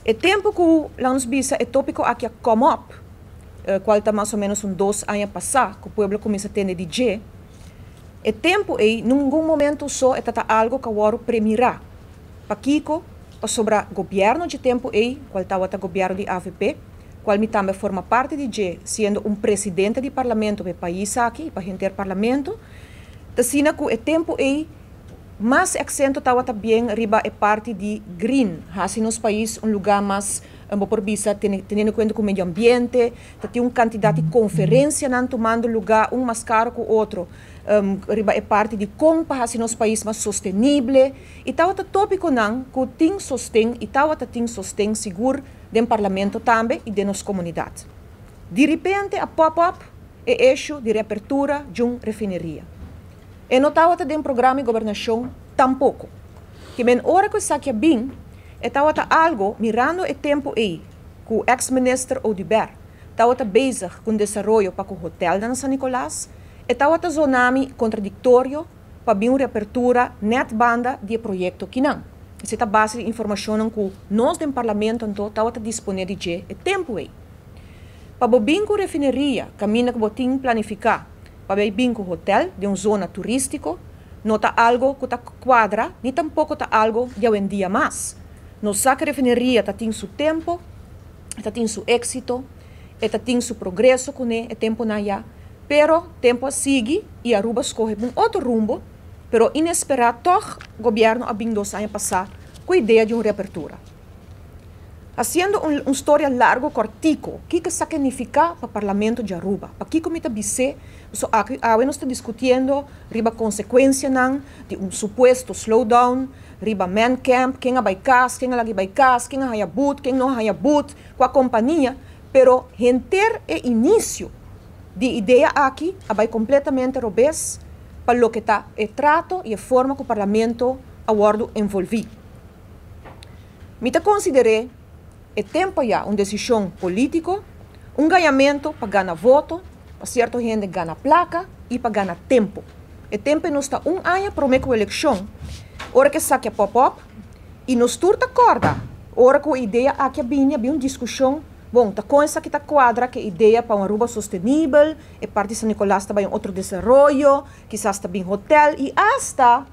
E tempo ku nos bisa e tópiko aki a come up, kual ta mas o ménos un 2 aña pasá, ku pueblo a kuminsá tende di dje, e tempo ei, ningun momento so e ta algo ku a wòrdu premirá. Pakiko? Pasobra gobièrnu di tempo ei, kual tabata gobièrnu di AVP, kual mi tambe forma parti di dje, siendo un presidente di parlamento di pais aki, pa henter parlamento, asina ku e tempo ei, mas aksento tabata bin riba e parti di green, hasi nos pais un lugá mas un por bisa teniendo kuenta ku medio ambiente, tin un kantidat di konferensianan tumando lugá un mas karu ku otro, riba e parti di kon pa hasi nos pais mas sostenibel i tabata tópikonan ku tin sosten i tabata tin sosten sigur den parlamento tambe i den nos komunidat. Di repente a pop-up e issue di reapertura di un refineria. E no tabata den programa di gobernashon tampoko. Ke men ora ku esaki a bin, e tabata algo mirando e tempo ei ku ex-minister Oduber tabata bezig ku desaroyo pa e hotel na San Nicolas, e tabata zona mi kontradiktorio pa bin un reapertura net banda di proyekto akinan. Esei ta base di informashon ku nos den parlamento anto tabata disponé di dje e tempo ei. Pa bin ku refineria, kaminda ku bo tin planifiká, pa bin ku hotel den un zona turístiko, no ta algo ku ta kuadra, ni tampoko ta algo di awendia mas. Nos sa ku refineria ta tin su tempo, ta tin su éksito, ta tin su progreso kuné e temponan ya, pero tempo a sigui i Aruba a skohe un otro rumbo, pero inesperá toch gobièrnu a bin 2 aña pasá ku idea di un reapertura. Hasiendo un historia largu kòrtiku, kiko esaki ta nifiká pa parlamento di Aruba? Pakiko mi ta bis'é, so aki awe nos ta diskutiendo riba konsekuensianan di un supuesto slowdown, riba man camp, ken a bai kas, ken a laga bai kas, ken a haya boet, ken no haya boet, ku kompania, pero henter e inisio di idea aki a bai kompletamente robes pa loke ta e trato i e forma ku parlamento a wòrdu envolví. Mi ta konsiderá e tempo ya un desishon polítiko, un gañamentu pa gana voto, pa sierto hende gana plaka i pa gana tempu. E tempu nos ta un aña promé ku elekshon, ora ku esaki pop-up i nos tur ta kòrda, ora ku e idea aki bini, bin un diskushon, bon, ta kon esaki ta kuadra ku idea pa un Aruba sostenibel, e parti San Nicolas tambe un otro desaroyo, kisas tambe hotel i hasta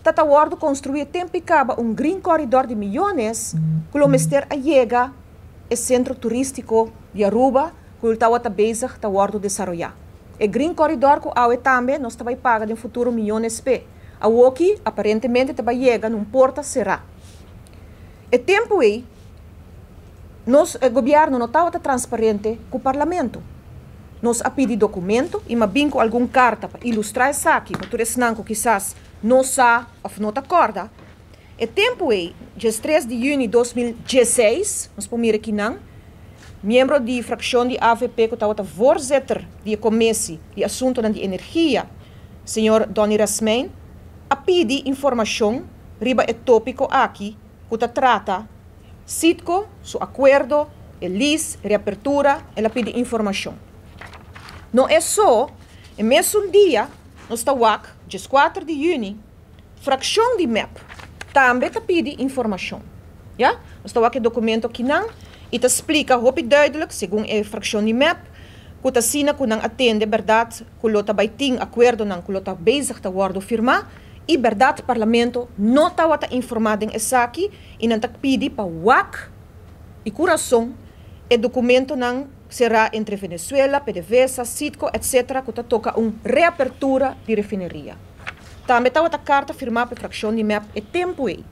ta wòrdu konstruí tempu kaba un green corridor di miónes ku lo mester a yega e sentro turístiko di Aruba ku tabata bezig ta wòrdu desaroyá. E green corridor ku awe tambe nos ta bai paga den futuro miónes p'e. Awoki aparentemente ta bai yega na un porta será. E tempu ei nos gobièrnu no tabata transparente ku parlamento. Nos a pidi dokumento i m'a bin ku algun karta pa ilustrá esaki, pa tur esnan ku kisas no sa òf no ta kòrda. E tempu ei, dia 3 di yüni di 2016, nos por mira akinan, miembro di frakshon di AVP ku tabata voorzitter di komishon di asuntunan di energia, señor Donny Rasmijn, a pidi informashon riba e tópiko aki ku ta trata Citgo, su akuerdo, e lease, reapertura, el a pidi informashon. No e so, e mesun dia, nos ta wak, 4 di yüni, frakshon di MEP tambe ta pidi informashon. Ja? Nos ta wak e dokumento akinan i ta splika hopi duidelijk, segun e frakshon di MEP, ku ta asina ku nan a tende berdat ku lo ta bai tin akuerdonan ku lo ta bezig ta wòrdu firmá i berdat parlamento no tabata informá den esaki i nan ta pidi pa wak i ku rason e dokumentonan será entre Venezuela, PDVSA, Citgo, etc., ku ta toka un reapertura di refineria. Tambe tabata karta firmá pa frakshon di MEP e tempu ei.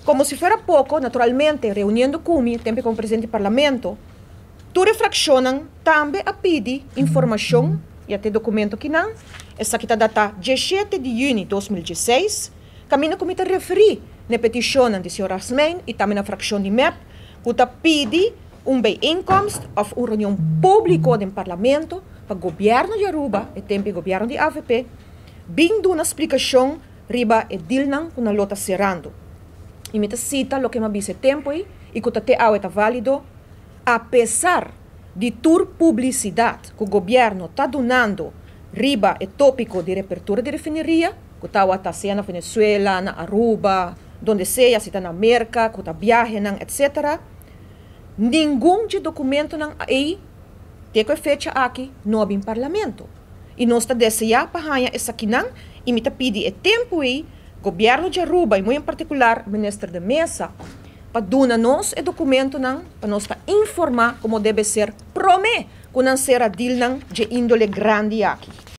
Komo si fuera poko, naturalmente, reuniendo ku mi, tempu komo presidente di parlamento, tur frakshonnan tambe a pidi informashon, i e dokumento akinan, esaki ta datá 17 di yüni di 2016, kaminda ku mi ta referí na petishon di señor Rasmijn i tambe na frakshon di MEP, ku ta pidi un bijeenkomst òf un reunion públiko den parlamento pa gobièrnu di Aruba, e tempu gobièrnu di AVP, bin duna splikashon riba e dealnan ku nan lo ta serando. I mi ta sita loke m'a bisa tempu ei, i ku ta te awe ta válido, apesar di tur publisidat ku gobièrnu ta dunando riba e tópiko di reapertura di refineria, ku tabata sea na Venezuela, na Aruba, donde sea, si ta na Merca, cu ta viajenan, etc. Ningun di documentonan ey, te cu e fecha aki, no a bin Parlamento. Y nos ta desea pa haya esakinan y mi ta pidi e tempo ey, gobierno di Aruba y muy en particular minister de Meza, pa duna nos e documentonan, pa nos ta informa como debe ser prome cu nan cera dealnan di indole grandi aki.